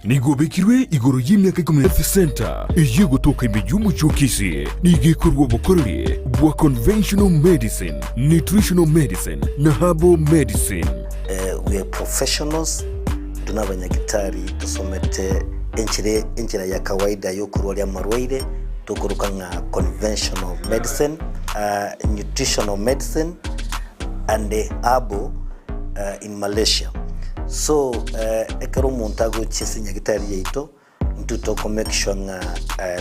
Nigo obekirwe igoro y'emiaka ikomi na Health Centre eyio egotoka ime y'omochie o Kisii nigo ekorwa obokoreri bwa conventional medicine, nutritional medicine na herbal medicine. We are professionals, intwe nabanyagitari tosomete enchera enchera ya kawaida yokorwaria amarwaire tokoroka ng'a conventional medicine, nutritional medicine and herbal in Malaysia. So ekero omonto agochia ase nyagitari yaito, intwe toko make sure ng'a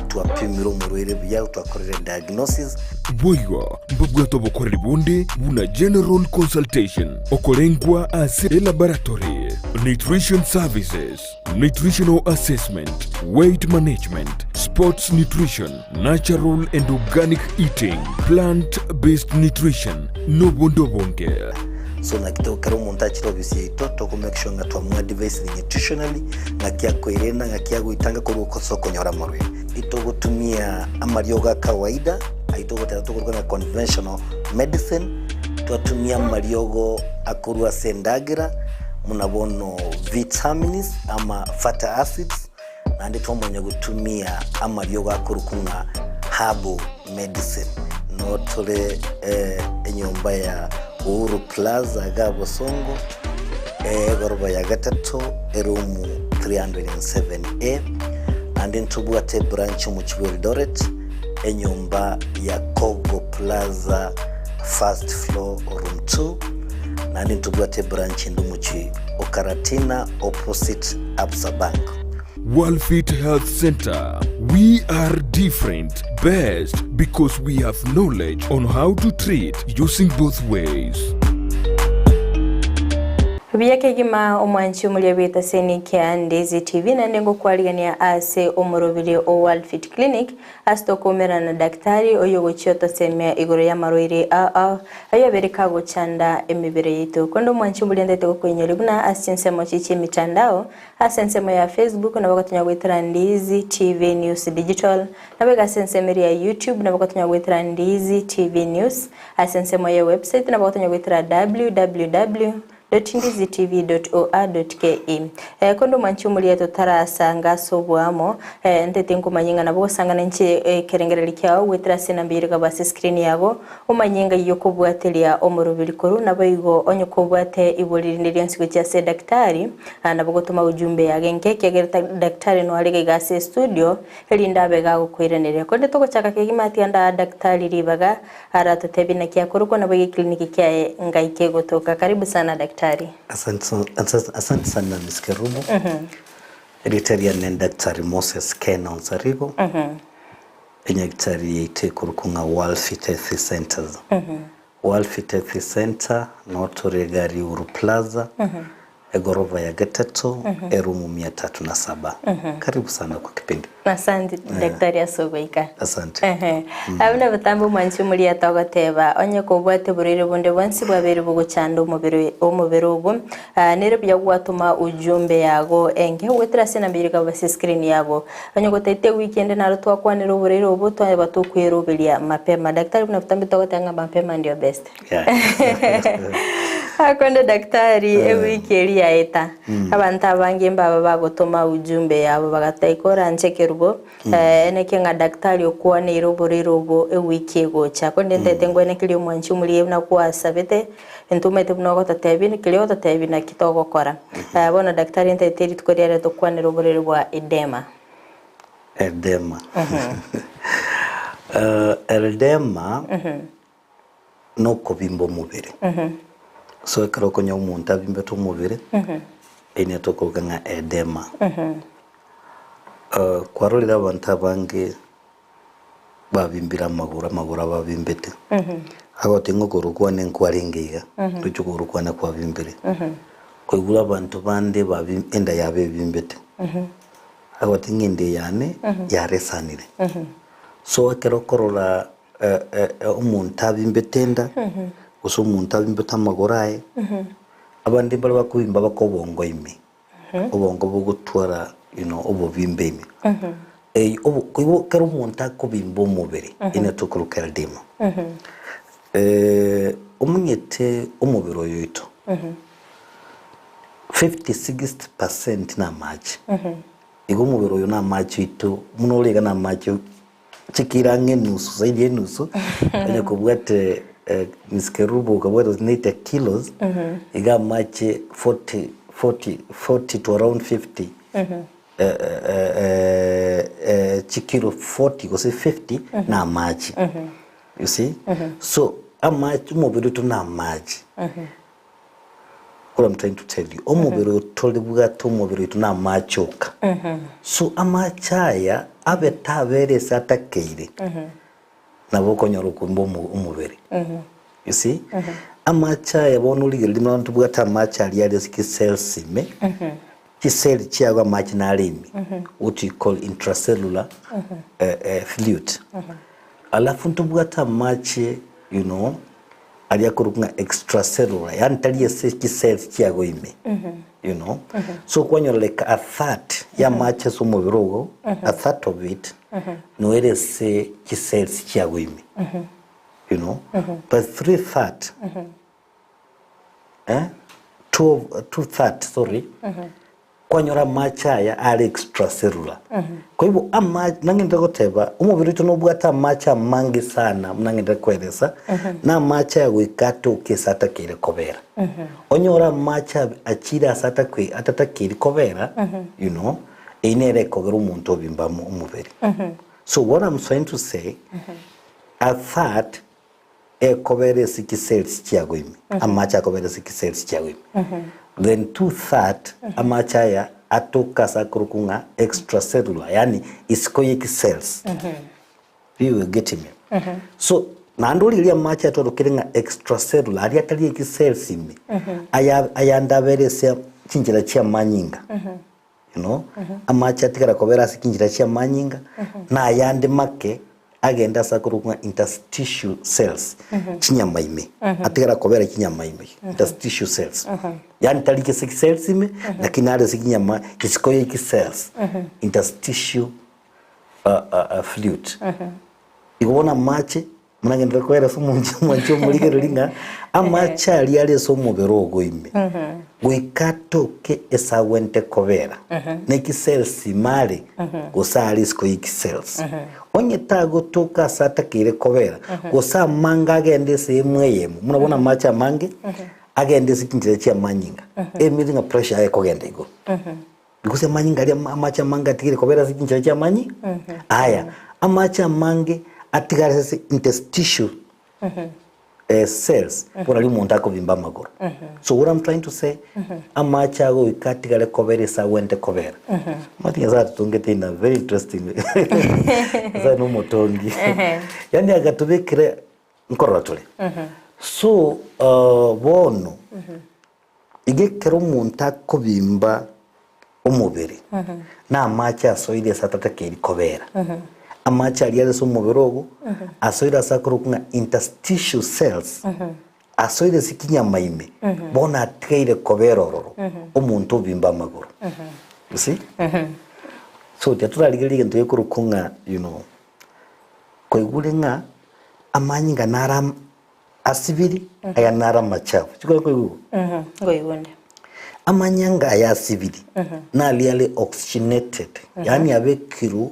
twapimire omorwaire buya, twakorire diagnosis. Boigo mbabwate obokoreri bonde buna general consultation, okorengwa ase elaboratory, nutrition services, nutritional assessment, weight management, sports nutrition, natural and organic eating, plant based nutrition, nobonde obonge. So naki to ekero omonto achire ofisi yaito toko make sure ng'a twamoadvisire nutritionally ng'aki akoerenda ng'aki agoitanga korwa ase okonyora amarwaire. Itogotumia amariogo a kawaida ayio togoteba tokoruga ng'a conventional medicine, twatumia amariogo akorwa ase endagera buna bono vitamins ama fatty acids, naende twamanya gotumia amariogo akorokwa ng'a herbal medicine. Noo tore enyomba ya Uhuru Plaza iga Bosongo, egoroba ya gatato, eroom 307A. Naende ntobwate ebranch omochie bwa Eldoret, enyomba ya Kogo Plaza first floor room 2. Naende ntobwate ebranch ende omochie o Karatina opposite Absa Bank. Worldfit Health Centre, We are different, best because we have knowledge on how to treat using both ways. Buya kegima omwanchi omoria bw'etaseni kia Ndizi TV naende ngokwarigania ase omorobiri o World Fit Clinic Ase tokoumerana na daktari oyio ogochia otosemia igoro y'amarwaire ao ao ayio abere kagochanda emebere yaito. Korende omwanchi omoria ntaete gokoinyoria buna ase chinsemo echi chi'emitandao, ase ensemo ya Facebook nabo ogotonya goetera Ndizi TV News Digital, naboigo ase ensemo eria ya YouTube nabo ogotonya goetera Ndizi TV News, ase ensemo ye website nabo ogotonya goetera www. Ndizitv.or.ke Korende omwanchi omoria totarasanga ase oboamo, ntete nkomanye ng'a nabo ogosangana inche ekerengererio kiao goetera ase enamba eyio rigaba ase escreen yago, omanye ng'ai okobwateria omoroberi korwa, naboigo onye kobwate ibori rinde rionsi gochia ase daktari, nabo gotoma ujumbe yage enke ekiagera daktari noare iga iga ase estudio, erinde abe gagokoiraneria. Korende togochaka kegima tiga ndaa daktari ribaga Aratotebie naki akorokwa nabo egeclinic kiaye ngai kegotoka. Karibu sana daktari. Asante sana Miss Kerubo. Erieta riane ni Daktari Moses Ken Onsarigo. Enyagitari yaito ekorokwa ng'a World Fit Health Centers. World Fit Health Center no tore iga Riuru Plaza. Egorofa ya gatato, erumu mia tatu na saba. Karibu sana kwa kipindi. Asante daktari ase ogoika. Asante. Ehe. Abwo na botambe omwanchi omoria togoteba onye kobwate oborwaire bonde bwonsi bwabeire bogochanda omobere omobere ogo ah, nere buya gwatoma ujumbe yago enke goetera ase enamba eyio rigaba ase escreen yago. Onye gotaete ewiki ende naro twakwanera oborwaire obo twaba tokweroberia mapema. Daktari buna botambe togoteba ng'a mapema ndio best. Akonde daktari ewiki eria yaeta, abanto abange mbaba bagotoma ujumbe yabo bagataika koranche kerubo, eneke ng'a daktari okwaneire oborwaire obo ewiki egocha. Korende ntaete ngwenekerie omwanchi omoria buna kwasabete, ntomanyete buna ogototebia, keria ogototebia naki togokora. Bono daktari ntaete rituko riarero tokwanere oborwaire bwa edema. Edema. Eldema nokobimba omobere. So ekero okonyora omonto abimbete omobere, eyio nigo tokoroka ng'a edema. Kwarorire abanto abange babimbire amagoro, amagoro abo abimbete, agoteba ng'a okogoro kwane nkwarenge iga, roche okogoro kwane kwabimbire. Koigure abanto bande babi enda yabo ebimbete, agoteba ng'a enda eyane yaresanire. So ekero okorora Omonto abimbete enda, gose omonto abimbete amagoro aye, abande mbare bakobimba baka obongo ime, obongo bogotwara you know obobimbe ime. Koigwa ekero omonto akobimba omobere, eyio nigo tokoroka edema. Omanyete omobere oyo oito, 50, 60 percent na amache. Igo omobere oyo namache oito, buna ore iga namache chikiro ang'e enusu, zaidi ya enusu, onye kobwate Miss Kerubo okabwate gose 90 kilos, iga amache 40, 40, 40 to around 50 chikiro 40 gose 50 namache, you see. So amache omobere oito namache. What I'm trying to tell you, omobere oyo tore bwate omobere oito na amache oka. So amache aya abe tabere ase atakeire, nabo okonyora okoimba omo- omobere. You see? Amache aya bono origereria buna ntobwate amache aria are ase chicells ime, chiseli chiago amache nare ime, what we call intracellular fluid. Alafu ntobwate amache you know, aria akorokwa ng'a extracellular, yaani tari ase chicells chiago ime, you know. So kwanyora like a third ya amache ase omobere ogo, a third of it, noere ase chicells chiago ime, you know. But 3 third, eh, 2 third, sorry, kwanyora amache aya are extracellular. Kwa hivyo amache, nang'ende goteba, omobere oito nobwate amache amange sana, buna ng'ende koeresa, na amache aya goika atoke ase atakeire kobera. Onyore amache achire ase atakwe atatakeiri kobera, you know, eyio nere ekogera omonto obimba omobere. So what I'm trying to say, a third ekobera ase chicells chiago ime, amache akobera ase chicells chiago ime. Then 2/3 amache aya atoka ase akorokwa ng'a extracellular, yaani isiko ye chicells. You will get me? So naende origereria amache atwarokire ng'a extracellular, aria atari echicells ime, aya ayande abere ase chinchera chia amanyinga. You know, amache atigara kobera ase chinchera chi'amanyinga, na ayande make agende ase akorokwa ng'a interstitial cells, chinyama ime, atigara kobera chinyama ime, interstitial cells. Yaani tari gese cells ime, lakini are ase chinyama isiko ye chicells, interstitial fluid. Igo bono amache Buna ngenderere koeresa omonto omwanche omorigereria ng'a amache aria are ase omobere ogo ime, goika atoke ase agwenerete kobera, ne chicells ime are, gose are isiko ye chicells. Onye tagotoka ase atakeire kobera, gose amange agende ase emo eyemo, buna bono amache amange, agende ase chinchera chi'amanyinga, emiri ng'a pressure yaye ekogenda igoro. Gose amanyinga aria amache amange atigire kobera ase chinchera chi'amanyi aya, amache amange atigare ase interstitial cells, bono aria omonto akobimba amagoro. So what I'm trying to say, amache agoika atigare kobera ase agwenerete kobera. Omanyete Nyasaye atotongete in a very interesting way. Nyasaye na omotongi. Yaani agatobekera nkorora tore. So bono. Igo ekero omonto akobimba omobere, na amache asoire ase atatakeiri kobera, amache aria are ase omobere ogo, asoire ase akorokwa ng'a interstitial cells, asoire ase chinyama ime, bono atigaire kobera ororo, omonto obimba amagoro. You see? So tiga torarigererie egento gekorokwa ng'a you know, koigure ng'a amanyinga naro am. Asibiri, aya naro amachafu. Chikore koigwa igo? Nkoigwa onde. Amanyanga aya asibiri naria are oxygenated, yaani abekirwe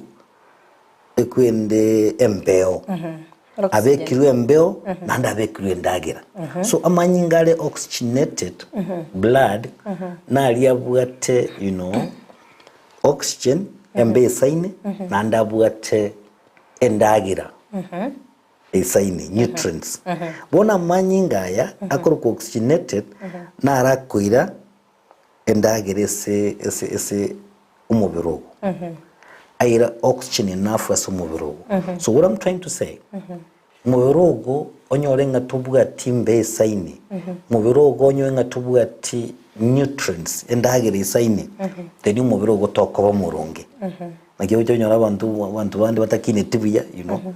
ekwende embeo, Oxygen. abekirwe embeo naende abekirwe endagera. So amanyinga are oxygenated blood naria abwate you know oxygen embeo esaine naende abwate endagera. Esaini, nutrients. Bono amanyinga aya akorokwa oxygenated naro akoira endagera ase ase ase omobere ogo. Aira oxygen enough ase omobere ogo. So what I'm trying to say, omobere ogo onyore ng'a tobwati mbe esaini, omobere ogo onyore ng'a tobwati nutrients, endagera esaini, then omobere ogo tokoba omoronge. Naki ogocha onyore abanto abanto bande batakineti buya, you know.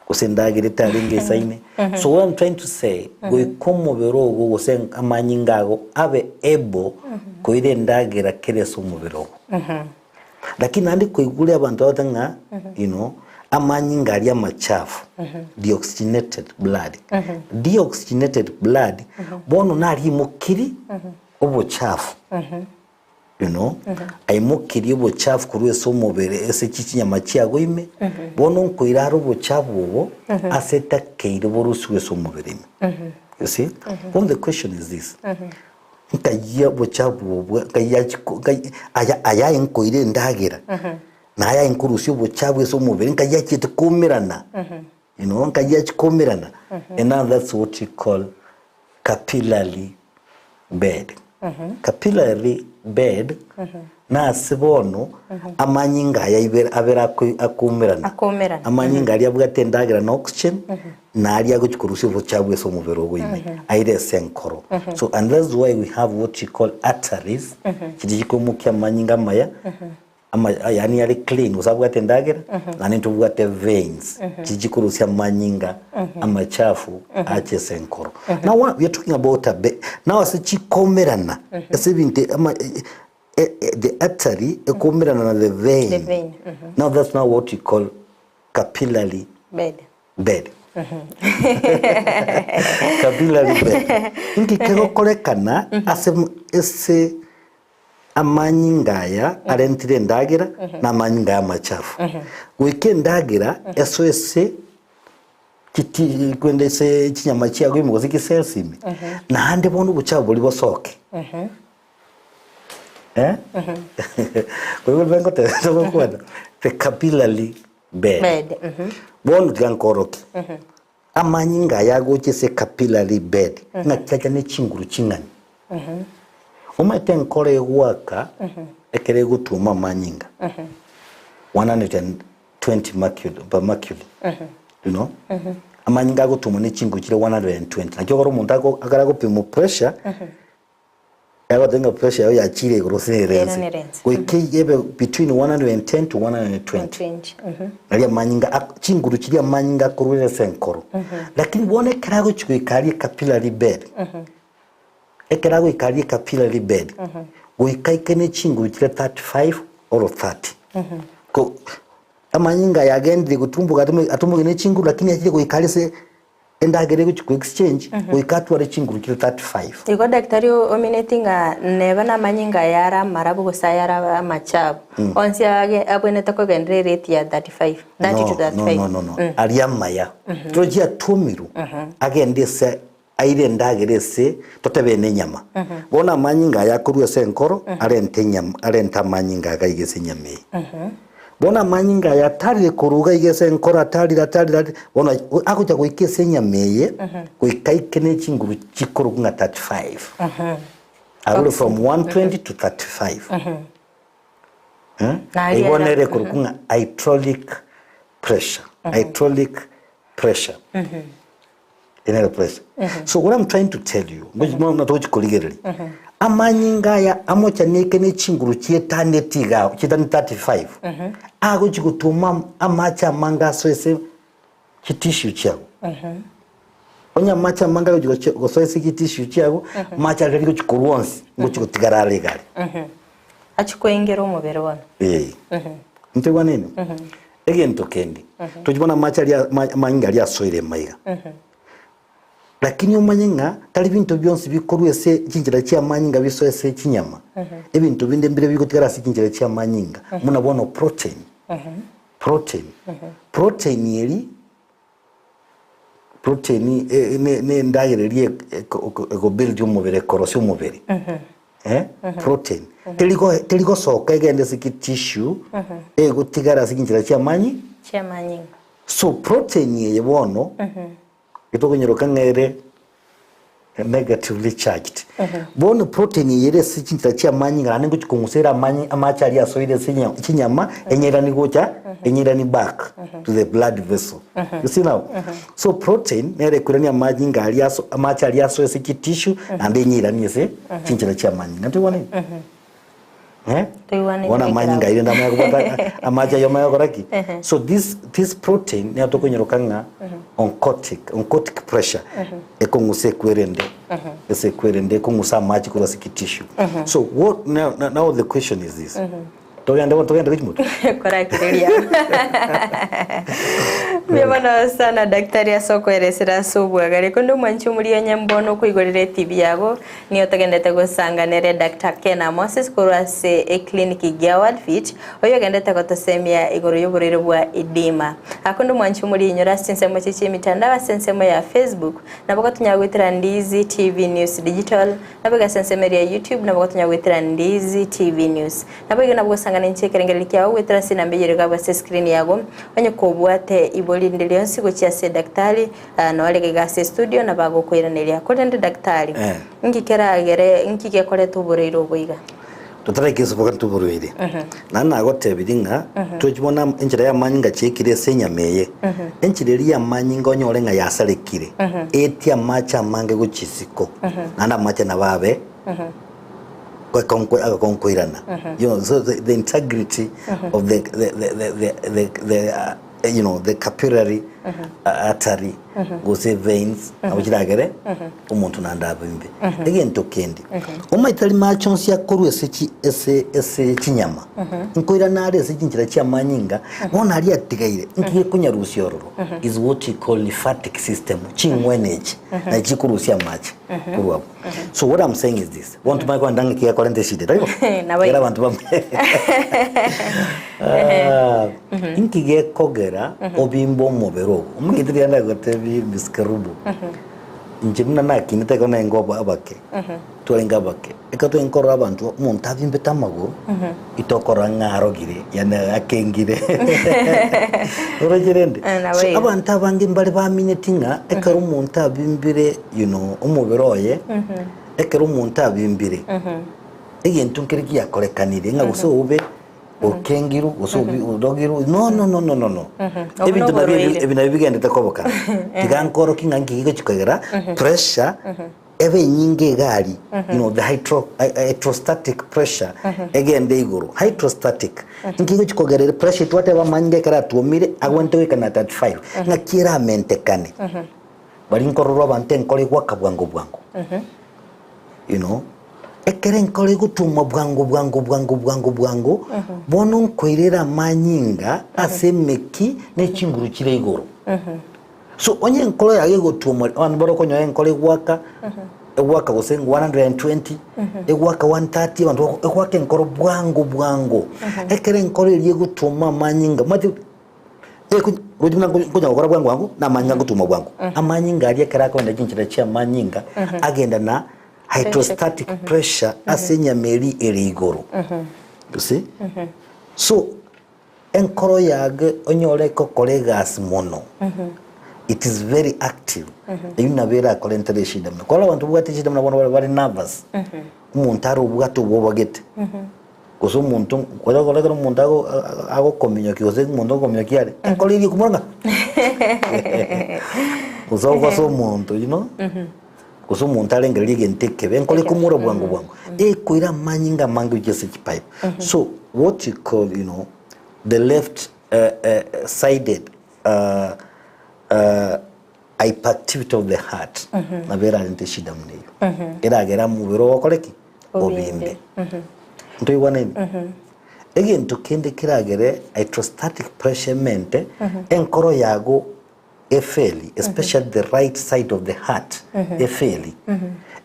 Gose endagera etarenge esaine. So what I'm trying to say, goika omobere ogo gose amanyinga ago abe able koira endagera kere ase omobere ogo. Lakini naende koigure abanto bagoteba ng'a you know, amanyinga aria amachafu, deoxygenated blood, deoxygenated blood, bono naria imokiri obochafu. You know, aimokirie obochafu korwa ase omobere ase chinyama chiago ime, bono nkoira are obochafu obo ase etakeire borusigwe ase omobere ime. You see? Bono the question is this, nkayia obochafu obwo nkayia chiko nkai aya ayaye nkoira endagera, na ayaye nkorusia obochafu ase omobere nkayia achiete koumerana, you know, nkayia achia koumerana, and now that's what you call capillary bed. Capillary bed nase bono amanyinga aya ibere abere akoumerana. Akoumerana. Amanyinga aria abwate endagera na oxygen na aria agochi korusia obochafu ase omobere ogo ime aire ase enkoro. So and that's why we have what you call arteries chiria chikoimokia amanyinga amaya Ama yaani are clean gose abwate endagera, naende ntobwate veins chiria chikorusia amanyinga amachafu ache ase enkoro. Now wa we are talking about a be now ase chikoumerana ase ebinto ama the artery ekoumerana na the vein. The vein, Now that's now what we call capillary Bed. bed. Capillary bed. Inki kegokorekana ase ase Amanyinga aya arentire endagera, na amanyinga aya amachafu. Goika endagera esoe ase chiti kwenda ase chinyama chiago ime gose chicells ime, naende bono obochafu boria bosoke. Eh? Koigwa ribe ngoteba togokwana, the capillary bed. Bed, Bono tiga nkorokie, Amanyinga aya agocha ase capillary bed ng'a chiacha ne chinguru ching'ani. Omanyete enkoro egoaka ekero egotwoma amanyinga 120 mercury per mercury you know amanyinga agotwomwa ne chinguru chire 120 naki okora omonto ago ekero agopimwa pressure Egoteba ng'a pressure yao yachire igoro gose nere Ere ense. nere ense. Goika ebe between 110 to 120. 120, mhm. Naria amanyinga ak- chinguru chiria amanyinga akorwera ase enkoro. Lakini bono ekero agochi goika aria capillary bed, ekero agoika aria capillary bed, goika aike ne chinguru chiria 35 or 30. Ko amanyinga aya agendire gotumboka atome atumboke ne chinguru lakini achire goika aria ase Endagera egochia ko exchange goika atware chinguru chire 35. Igo daktari omineti ng'a neba namanyinga aya are amarabu gose aya are amachabu, onsi age abwenerete kogenderera erate ya 35, 30 to No, no, 35. no, no, no. Aria amaya. Ekero chiatuomirwe, agende ase aire endagera ase totebe ne enyama. Bono amanyinga aya akorwa ase enkoro, arente enyama, arente amanyinga iga iga ase enyama eye. Bono amanyinga aya atarire korwa iga iga ase enkoro, atarire, atarire, atarire, bono agocha goika ase enyama eye, goika aike ne chinguru chikorokwa ng'a 35. Arure from 120 to 35. Eh? Naria Igo era- nere ekorokwa ng'a hydraulic pressure. Hydraulic pressure. Enere pressure. So what I'm trying to tell you, ngochi mono togochi korigereria. Amanyinga aya amochaneke ne chinguru chietaneti iga chietani 35. Agochi gotuma amache amange asoe ase chitissue chiago. Onye amache amange agochi gochi gosoa ase chitissue chiago, amache aria rigochi korwa onsi, ngochi gotigara are iga aria. Achi koingera omobere bono. Ee. Ntoigwanene? Egento kende, tochi bono amache aria amanyinga aria asoire emaiga. Lakini omanye ng'a tari binto bionsi bikorwa ase chinchera chia amanyinga bisoe ase chinyama. Ebinto binde mbire bigotigara ase chinchera chia amanyinga, buna bono protein. Protein. Protein eri, Protein ne endagera eria ekobuild omobere ekorosia omobere eh protein teri gosoka egende ase tissue egotigara ase chinchera chia amanyi Chiamanyinga. So protein eye bono etokonyeroka ng'a ere Negatively charged. Bono protein eye ere ase chinchera chia amanyinga naende ngochi kong'usa ere amanyi amache aria asoire ase enya chinyama enyerani gocha enyerani back to the blood vessel. You see now? So protein nere ekoirania amanyinga aria aso amache aria asoe ase chitissue naende enyerani ase chinchera chia amanyinga. Ntoigwanani? Eh? Toigwanani Bono goikera amanyinga abwo. aye rende amanye kobwata amache ayio amanye gokora ki? So this this protein nigo tokonyeroka ng'a oncotic, oncotic pressure ekong'usa ekwerende ase ekwerende ekong'usa amache korwa ase kitissue. So what now, now the question is this. Togende bono togende gochia motwe. Korakireria. Mbuya mono sana daktari ase okoeresera ase obwagare. Konde omwanchi omoria onye mbono okoigorera etibi yago nigo togendete gosanga nere Doctor Ken Moses korwa ase eclinic gia Worldfit oyo ogendete gotosemia igoro y'oborwaire bwa edema. Akonde omwanchi omoria inyore ase chinsemo echi chi'emitandao ase ensemo ya Facebook nabo gotonya goetera Ndizi TV News Digital Nabo ase ensemo eria ya YouTube nabo gotonya goetera Ndizi TV News. Naboigo nabo gosangana inche ekerengererio kiao goetera ase enamba eyio ere ase escreen yago onye kobwate ibori rinde rionsi gochia ase daktari ah, noare iga ase estudio nabo agokoiraneria. Korende daktari, Eh. nki keragere nki gekoreta oboraire obo iga? Totaraika ase boka ntoborwaire. Naende nagotebirie ng'a tochi bono enchera y'amanyinga chiekire ase enyama eye. Enchera eria y'amanyinga onyore ng'a yasarekire, etie amache amange gochia isiko, naende amache nabo abe agakonko- agakonkoirana. You know, so the, the integrity of the, the, the, the, the, the, the uh, you know, the capillary artery gose veins nabo chiragere omonto naende abimbe. Egento kende, omanyete tari mache onsi akorwa ase chi ase ase chinyama, nkoirana are ase chinchera chi'amanyinga, bono aria atigaire, nki gekonyarusia ororo is what you call lymphatic system, ching'wena echi nachi chikorusia amache korwa abwo. So what I'm saying is this, bono tomanye kogenda ng'a ekiakorenta eshida, tari bo? Nabo Ekero igo. abanto bam Ah, inki gekogera obimbe omobere ogo? Omanyete riria ndagotebi Miss Kerubo, inche buna nakinete ekero narenge obo abake, twarenge abake, ekero twarenge korora abanto omonto abimbete amagoro, itokorora ng'a arogire yaani akengire oroche rende? Eh, nabo So igo. abanto abange mbare baminyeti ng'a ekero omonto abimbire you know omobere oye, ekero omonto abimbire, egento nkere giakorekanire ng'a gose obe okengirwe gose obi- orogirwe no no no no no no Obwo ebinto nabio ebi noborwaire. ebi nabio bigendete kobokana tiga nkoroki ng'a nki gegochi kogera pressure ebe enyinge iga aria you know the hydro hydrostatic pressure egende igoro hydrostatic nki egochi kogera ere pressure twateba amanyinga ekero atwomire agwenerete goika na 35 ng'aki eramentekane Baria nkororwa abanto enkoro egwaka bwango bwango. You know, ekero enkoro egotwomwa bwango bwango bwango bwango bwango, bono nkoirera amanyinga ase emeki ne chinguru chire igoro. So onye enkoro yago egotwomwa, abanto mbare okonyora enkoro egwaka, egwaka gose 120, egwaka 130, abanto bako egwaka enkoro bwango bwango. Ekero enkoro eria egotwoma amanyinga, omanyete Roche buna nkonya gokora bwango bwango, na amanyinga ngotuma bwango. Amanyinga aria ekero akogenda chinchera chia amanyinga, agenda na hydrostatic pressure ase enyama eria ere igoro. You see? So, enkoro yage onyore egokora egasi mono, it is very active, eyio nabo erakorentere eshida mono. Korora abanto babwate eshida buna bono bare bare nervous, omonto are obwate obwoba gete. Gose omonto ore okora ekero omonto ago- a- agokominyokia gose omonto okominyokia are, ekora eria ekomora ng'a gose ogose omonto you know, gose omonto arengererie egento ekebe, enkoro ekomora bwango bwango, ekoira amanyinga amange gochia ase chipipe. So what you call you know, the left sided hyperactivity of the heart nabo erarente eshida buna eyio. Eragere omobere ogokore ki? Obimbe. Ntoigwanaine? Egento kende keragere hydrostatic pressure emente, enkoro yago efeli, especially the right side of the heart efeli.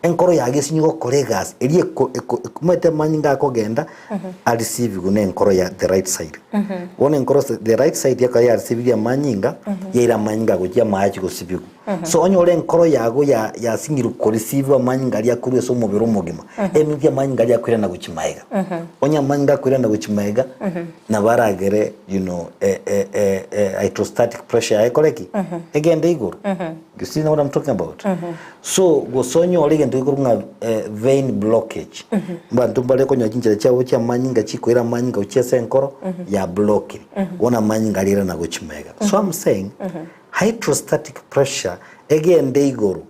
Enkoro yago esinye gokora egasi eria eko eko omanyete amanyinga akogenda areceive na enkoro ya the right side. Bono enkoro ase the right side ekero ya receive amanyinga, yaira amanyinga gochia amache gosibigwa. So onyore enkoro yago ya yasinyirwe ko receive amanyinga aria akorwa ase omobere omogima, eminto amanyinga aria akoirana gochia magega. Onye amanyinga akoirana gochia magega, nabo aragere you know e e e e hydrostatic pressure yaye ekore ki? Egende igoro. You see now what I'm talking about? So gose onyore egento gekorwa ng'a vein blockage, abanto mbare okonyora chinchera chiabo chia amanyinga chikoira amanyinga gochia ase enkoro ya blockire, bono amanyinga aria airana gochia magega. So I'm saying, hydrostatic pressure egende igoro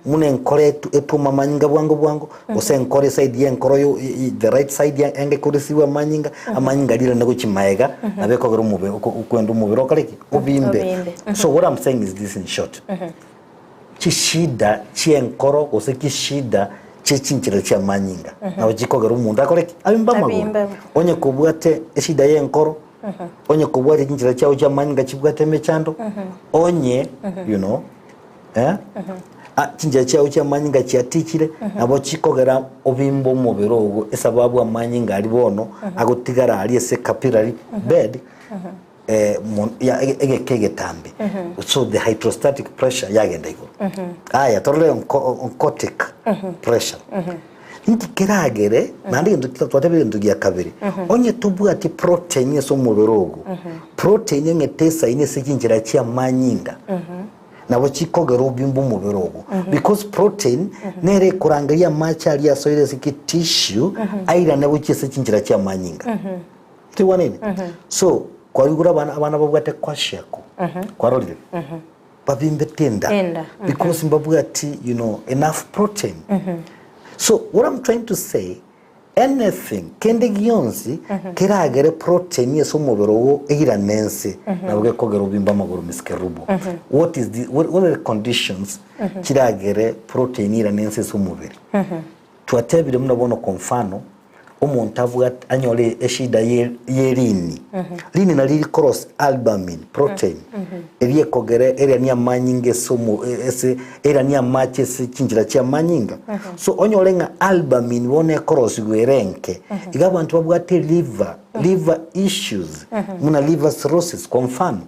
buna enkoro etu etwoma amanyinga bwango bwango, gose enkoro eside ya enkoro yo the right side ya enge koreceive amanyinga, amanyinga aria airane gochia magega, nabo ekogera omobere oko okoenda omobere okore ki? Obimbe. Obimbe. So what I'm saying is this in short, chishida chi'enkoro gose chishida. Chie chinchera chi'amanyinga nabo chikogera omonto akore ki? Abimbe amagoro. Abimbe. Onye kobwate eshida y'enkoro, onye kobwate chinchera chiao chi'amanyinga chibwate emechando, onye you know, eh, ah, chinchera chiao chi'amanyinga chiatichire, nabo chikogera obimbe omobere ogo esababu amanyinga aria bono agotigara aria ase capillary bed eh, mon- ya- ege- egeka egetambe so the hydrostatic pressure yagenda igoro aya torore onco- oncotic pressure nki keragere naende egento kita- twatebire egento gia kabere onye tobwati protein ase omobere ogo protein eng'ete esaini ase chinchera chia amanyinga nabo chikogera obimbe omobere ogo because protein nere ekorangeria amache aria asoire ase tissue airane gochia ase chinchera chia amanyinga Toigwanene? So, kwaigure abana abana babwate kwashiako. Kwarorire? Babimbete enda. Enda, Because mbabwati, you know, enough protein. So, what I'm trying to say, anything, kende gionsi, keragere protein ase omobere ogo eirane ense, nabo gekogera obimbe amagoro Miss Kerubo. What is the, what, what are the conditions chiragere protein eirane ense ase omobere? Twatebire buna bono kwa mfano, omonto abwate anyore eshida ye ye rini, rini nari rikorosi albumin protein, eria ekogera erania amanyinga ase omo ase erania amache ase chinchera chia amanyinga. So onyore ng'a albumin bono ekorosigwa ere enke, iga abanto babwate liver, liver issues, buna liver cirrhosis kwa mfano,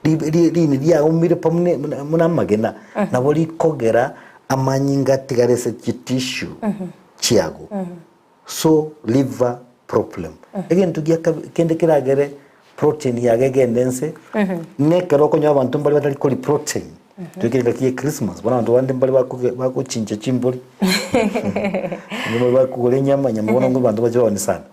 ri- ri- rini riaumire pa muna muna muna amagena, nabo rikogera amanyinga atigare ase chitissue chiago. So liver problem. Egento gia kabe kende keragere protein yago egende nse, nekero okonyora abanto mbare batari koria protein, twekere engaki ya christmas, bono abanto bande mbare bakoge bagochincha chimbori, abande mbare bakogora enyama, enyama bono abanto bache baoni sana.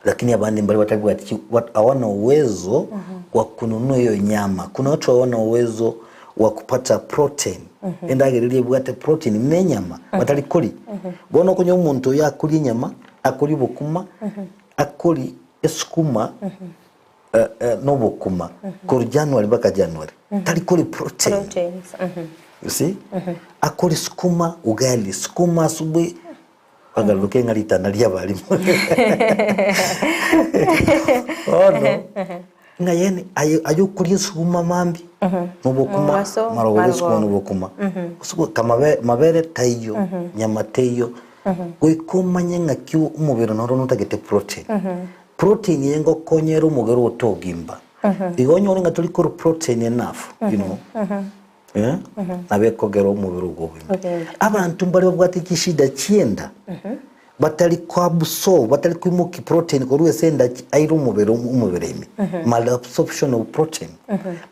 Lakini abande mbare batabwati chi wat hawana uwezo wa kununua hiyo nyama. Kuna watu hawana uwezo wa kupata protein. Endagera eria ebwate protein buna enyama batari kori. Bono okonyora omonto oyo akoria enyama, akoria obokima, akoria esukuma eh, eh, na obokima korwa January mpaka January. Tari koria protein. Proteins. You see? Akoria sukuma ugali, sukuma asubuhi Bagaruka ng'a ritana ri'abarimo. Bono ng'a yaani aye aye okoria esuguma mambia, nobokima Mobaso, marogoba esuguma marogoba. nobokima. Gose goika mabe mabere taiyo, nyama teiyo, goika omanye ng'aki omobere noro notagete protein. Protein eye ngokonya ere omobere otogimba. Igo onyore ng'a tori korwa protein enough, you know. Eh, nabo ekogera omobere ogo obogima. Ogende. Abanto mbare babwate chishida chi'enda, batari koabsorb, batari koimokia protein korwa ase enda chi- aire omobere omobere ime. Malabsorption of protein.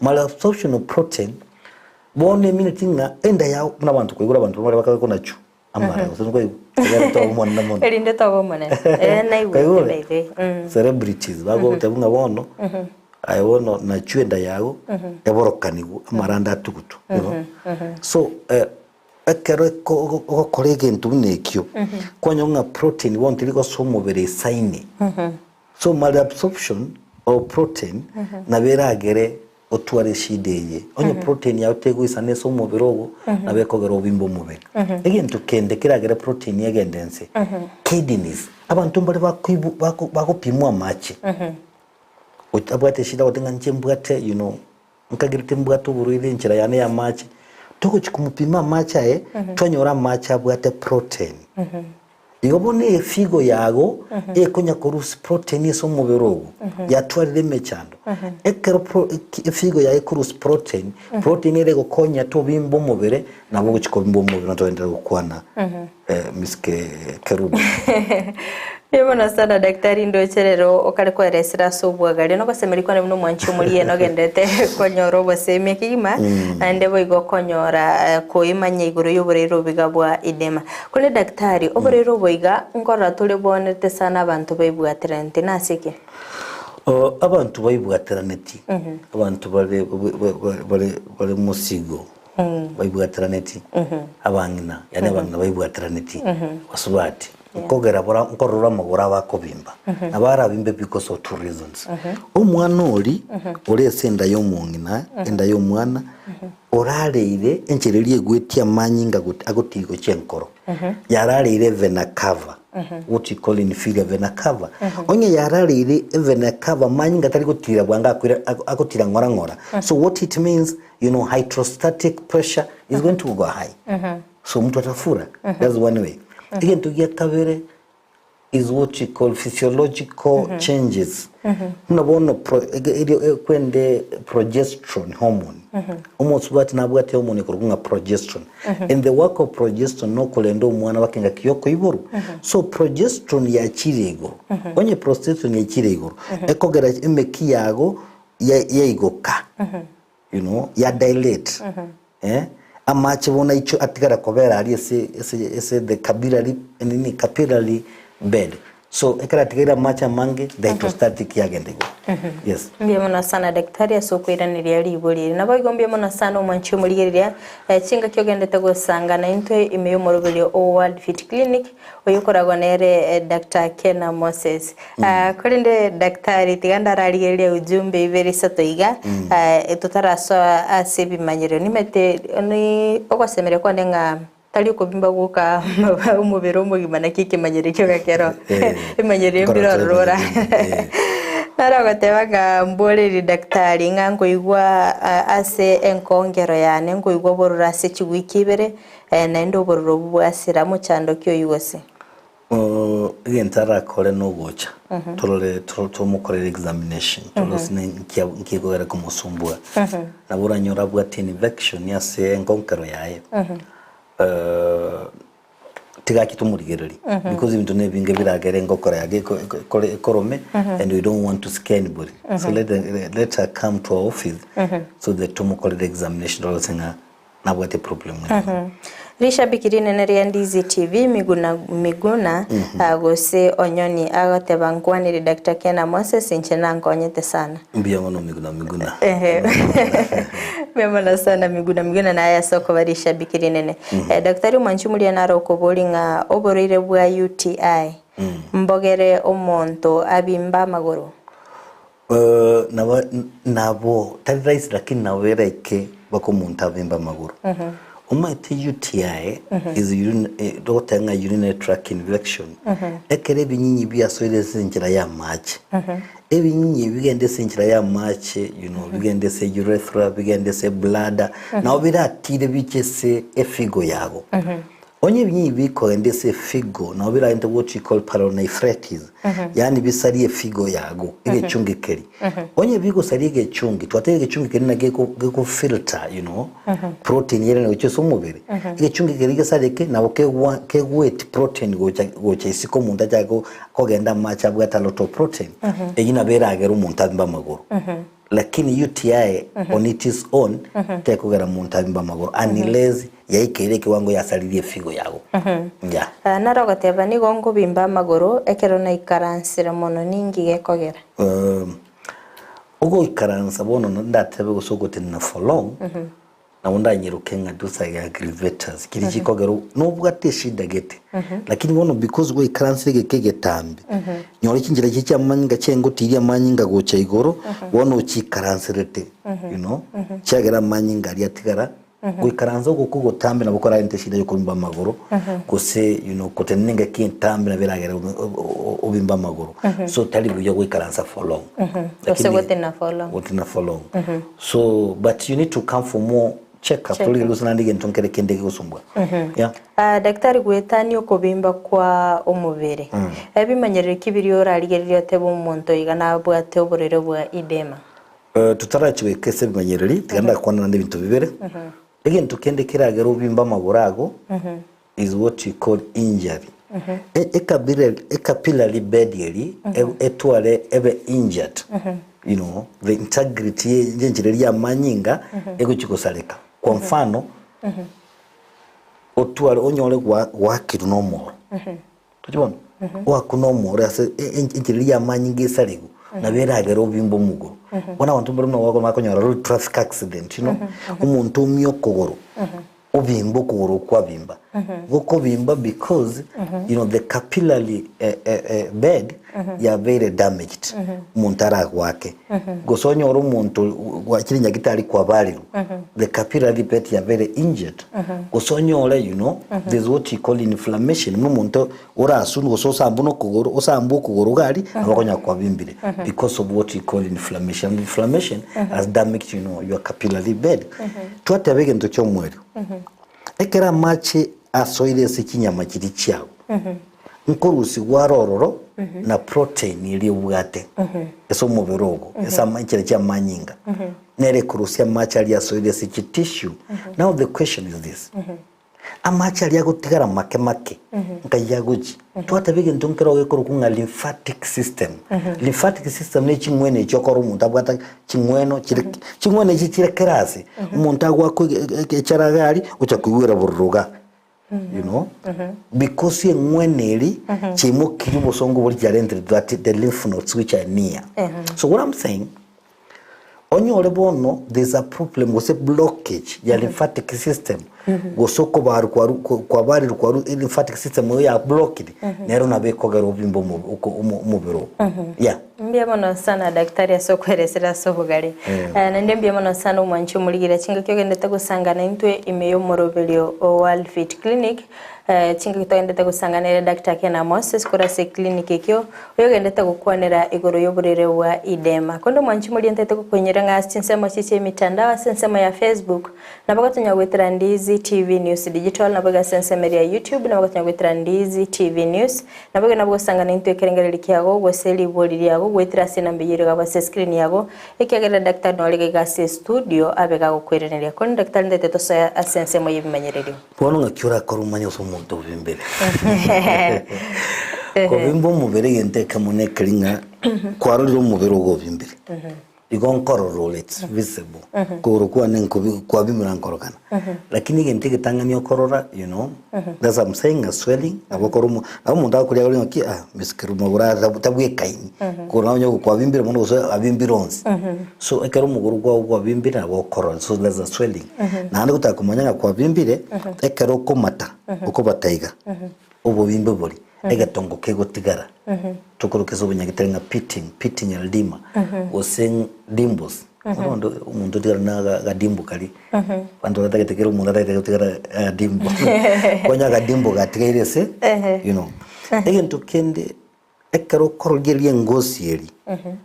Malabsorption of protein, bono emineti ng'a enda yao, buna abanto koigora abanto bare bakare konachwa amara gose nkoigwa, egere tobe omonene mono. Erinde tobe omonene. Eh, naigwete Kwaigure? by the way. Mm. Celebrities bagoteba ng'a bono aye bono nachwe enda yago eborokanigwe amaranda atugutwe you know. So eh, ekero eko- ogo- ogokora egento buna ekio, kwanyora ng'a protein bono teri gosoa omobere esaine. So malabsorption of protein nabo eragere otware eshida eye. Onye protein yao tegoisana ase omobere ogo, nabo ekogera obimbe omobere. Egento kende keragere protein egende nse, kidneys. Abanto mbare bakoibu bako bagopimwa amache, otabwate eshida ogote ng'a inche mbwate you know, nkagerete mbwate oborwaire enchera yane ya amache, togochi komopima amache aye, twanyora amache abwate protein. Igo bono efigo yago ekonya korusia protein ase omobere ogo, yatwarire emechando. Ekero pro efigo yago ekorusia protein, protein ere egokonya tobimba omobere, nabo ogochia kobimba omobere na togenderere gokwana Miss Kerubo. Mbuya mono sana daktari ndoche rero okare koeresera ase obwagaria nogosemeria kwane buna omwanchi omoria nogenderete konyora obosemia kegima naende boigo okonyora koimanya igoro y'oboreire obiga bwa edema. Korende daktari oboreire obo iga nkorora tore bonerete sana abanto baibwateraneti nase ki? Abanto baibwateraneti, abanto bare bare bare mosigo baibwateraneti, abang'ina yaani abang'ina baibwateraneti, basubati. Nkogera bora nkorora amagoro abo akobimba, nabo arabimbe because of two reasons. Omwana ori ore ase enda ya omong'ina, enda ya omwana, orareire enchera eria egwetie amanyinga ago- agotiga gochia enkoro, yarareire vena cava, what you call inferior vena cava. Onye yarareire evena cava amanyinga tari gotira bwango akoira ago- agotira ng'ora ng'ora. So what it means, you know, hydrostatic pressure is going to go high. So omonto atafura, that's one way. Egento gia kabere is what you call physiological changes. Buna bono pro, ege- erio ekwende progesterone hormone. Omosubati nabwate hormone ekorokwa ng'a progesterone. And the work of progesterone nokorenda omwana baka engaki ya okoiborwa. So progesterone yachire igoro, onye progesterone yachire igoro, ekogera emeki yago ya- yaigoka. You know, ya dilate eh, amache bono aicho atigara kobera aria ase ase ase the capillary nini capillary bed so ekero atigaire amache amange the hydrostatic yagenda igoro yes. Mbuya mono sana daktari ase okoiraneria ribori eri. Naboigo mbuya mono sana omwanchi omorigereria eh, chingaki ogendete gosanga naintwe ime y'omoroberio o World Fit Clinic oyokoragwa nere eh, Doctor Kena Moses. Ah, korende daktari tiga ndararigereria ujumbe ibere isato iga ah, totarasoa ase ebimanyererio nimete ni ogosemeria kwane ng'a tari okobimba gwoka omobere omogima naki ekemanyererio kioka kero Eh, ebimanyererio nkoro mbire ororo ora eh. Naro ogoteba ng'a mboreri daktari ng'a nkoigwa ah, ase enkongero yane nkoigwa obororo ase chiwiki ibere eh, naende obororo obwo bwasira mochando ki oyio gose? Egento arakore nogocha torore tomokorere examination torore gose nki nki ekogera komosumbua. Nabo oranyore abwate infection ase enkonkero yaye tiga ache tomorigererie because ebinto na ebinge biragere engokoro yake ekore ekorome and we don't want to scare anybody so let let her come to our office so that tomokorere examination torore gose ng'a nabwate problem eye. Rishabiki rinene ria Ndizi TV Miguna Miguna gose Onyoni agoteba nkwanire Doctor Kena Moses inche nankonyete sana. Mbuya mono Miguna Miguna. Ehe. Mbuya mono sana Miguna Miguna naye ase okoba rishabiki rinene. Eh, Daktari omwanchi omoria naro okobori ng'a oborwaire bwa UTI mbogere omonto abimbe amagoro? Nabo nabo tari rahisi lakini nabo eraike mpaka omonto abimbe amagoro. Omanyete UTI is urine togoteba ng'a urinary tract infection, ekero ebinyinyi biasoire ase enchera ya amache, ebinyinyi ebi bigende ase enchera ya amache you know bigende ase urethra, bigende ase bladder, nabo biratire biche ase efigo yago. Onye ebinyinyi bikoenda ase efigo nabo biraente what we call pyelonephritis, yaani bisarie efigo yago, egechungi keria. Onye bigosaria egechungi, twateba egechungi keria naki geko geko filter you know, protein ere gochia ase omobere, egechungi keria gesareke nabo kegwa kegweti protein gocha gocha isiko omonto achake kogenda amache abwate a lot of protein, eyio nabo eragere omonto abimbe amagoro. Lakini UTI on its own tekogera monto abimbe amagoro unless yaikeire ekiwango yasaririe efigo yago. Yeah. Ah, naro ogoteba nigo nkobimba amagoro ekero naikaransire mono ninki gekogera? Um, ogoikaransa bono ndatebe gose ogotenena for long Nabo ndanyeroke ng'a those are aggravators, chiria chikogera nobwate eshida gete, lakini bono because gwaikaransire egeka egetambe, nyora chinchera chiria chia amanyinga chiaengotiirie amanyinga gocha igoro, bono ochiikaranserete you know, chiagera amanyinga aria atigara, goikaransa ogokwa ogotambe nabo korarente eshida ya okobimba amagoro, gose you know kotenena engaki entambe nabo eragere obimbe amagoro, so tari buya goikaransa for long. Gose Lakini gotenena for long. gotenena for long. So but you need to come for more check up Check torigere gose naende egento nkere kende gegosumbua yeah. Ah, daktari goetania okobimba kwa omobere ebimanyerero ki biria orarigererie otebe omonto iga nabwate oborwaire bwa edema? Eh, totarachi goika ase ebimanyereri tiga ndakwana naende ebinto bibere egento kende keragere obimbe amagoro ago is what we call injury Ecapillary ecapillary bed eri etware ebe injured you know the integrity ye enchera eria ya amanyinga egochia gosareka kwa mfano otware onyore gwa gwakirwe na omoro tochi bono oakwe na omoro ase enchera eria ya amanyinga esarigwe nabo eragere obimbe omogoro bono abanto mbare buna bakonyora road traffic accident you know omonto omia okogoro Obimba okogoro okwo kwabimba. Gokobimba because you know the capillary bed yabeire damaged omonto aragwake. Gose onyore omonto gwachire nyagitari kwabarirwe the capillary bed yabeire injured. Gose onyore you know there's what you call inflammation buna omonto orasunwe gose osambwe na okogoro osambwe okogoro iga aria nabo okonyora kwabimbire because of what you call inflammation. And inflammation has damaged you know your capillary bed. Twateba egento kia omoerio. Ekero amache asoire ase chinyama chiria chiao, nkorusigwa are ororo na protein eria obwate ase omobere ogo, ase ama enchera chi'amanyinga, nere ekorusia amache aria asoire ase chitissue. Now the question is this, amache aria agotigara make make, nkai agochia? Twateba egento nkero gekorokwa ng'a lymphatic system. Lymphatic system ne ching'wena echio okora omonto abwate ching'weno chire ching'wena echi chire kera ase, omonto agoakwa echara iga aria, ocha koigwera bororo iga, you know, because eng'wena eria chiaimokirie obosongo boria chiarentire that the lymph nodes which are near. So what I'm saying, Onyore bono there's a problem gose blockage ya lymphatic system gose okobaru kwaru kwabarire kwaru lymphatic system eyo ya blocked nero nabo ekogera obimbe omo oko omo omobere oo yeah. Mbuya mono sana daktari ase okweresera ase obogare. Eh. Naende mbuya mono sana omwanchi omorigereria chingaki ogendete gosangana intwe ime y'omoroberio o World Fit Clinic. Chingaki togendete gosangana ere Daktari Kena Moses korwa ase eclinic ekio, oyogendete gokwanera igoro y'oborwaire bwa edema. Korende omwanchi moria ntaete gokoinyora ng'a ase chinsemo echi chi'emitandao ase ensemo ya Facebook, nabo gotonya goetera Ndizi TV News Digital, naboigo ase ensemo eria ya YouTube nabo gotonya goetera Ndizi TV News, naboigo nabo gosangana intwe ekerengererio kiago gose ribori riago goetera ase enamba eyio ere iga ase escreen yago, Ekiagera daktari nore iga iga ase estudio abe gagokoiraneria. Korende daktari ntaete tosoe ase ensemo y'ebimanyererio. Bono ng'aki orakore omanye ase omonto obimbire? Kobimba omobere egento ekemo nekeri ng'a kwarorire omobere ogo obimbire. Igo nkorora ore it's visible. Kogoro kwane nkobi kwabimira nkorokana. Lakini egento egetang'ani okorora you know, that's why I'm saying ng'a swelling nabo okora omo nabo omonto agokoria agore ng'aki ah misikeri magoro aya tabwekaini. Kogoro nabo onye kwabimbire mono gose abimbire onsi. So ekero omogoro kwao kwabimbire nabo okorora so there's a swelling. Naende gotaka komanya ng'a kwabimbire, ekero okomata, okobata iga, obobimbe boria, egetongo kegotigara, tokoroka ase obonyagetari ng'a pitting, pitting eldima, gose dimples. Bono onde omonto otigara na agadimbo karia, abanto batagete kera omonto atagete gotigara agadimbo, konya agadimbo gatigaire ase you know. Egento kende. Ekero okorogereria engosi eria,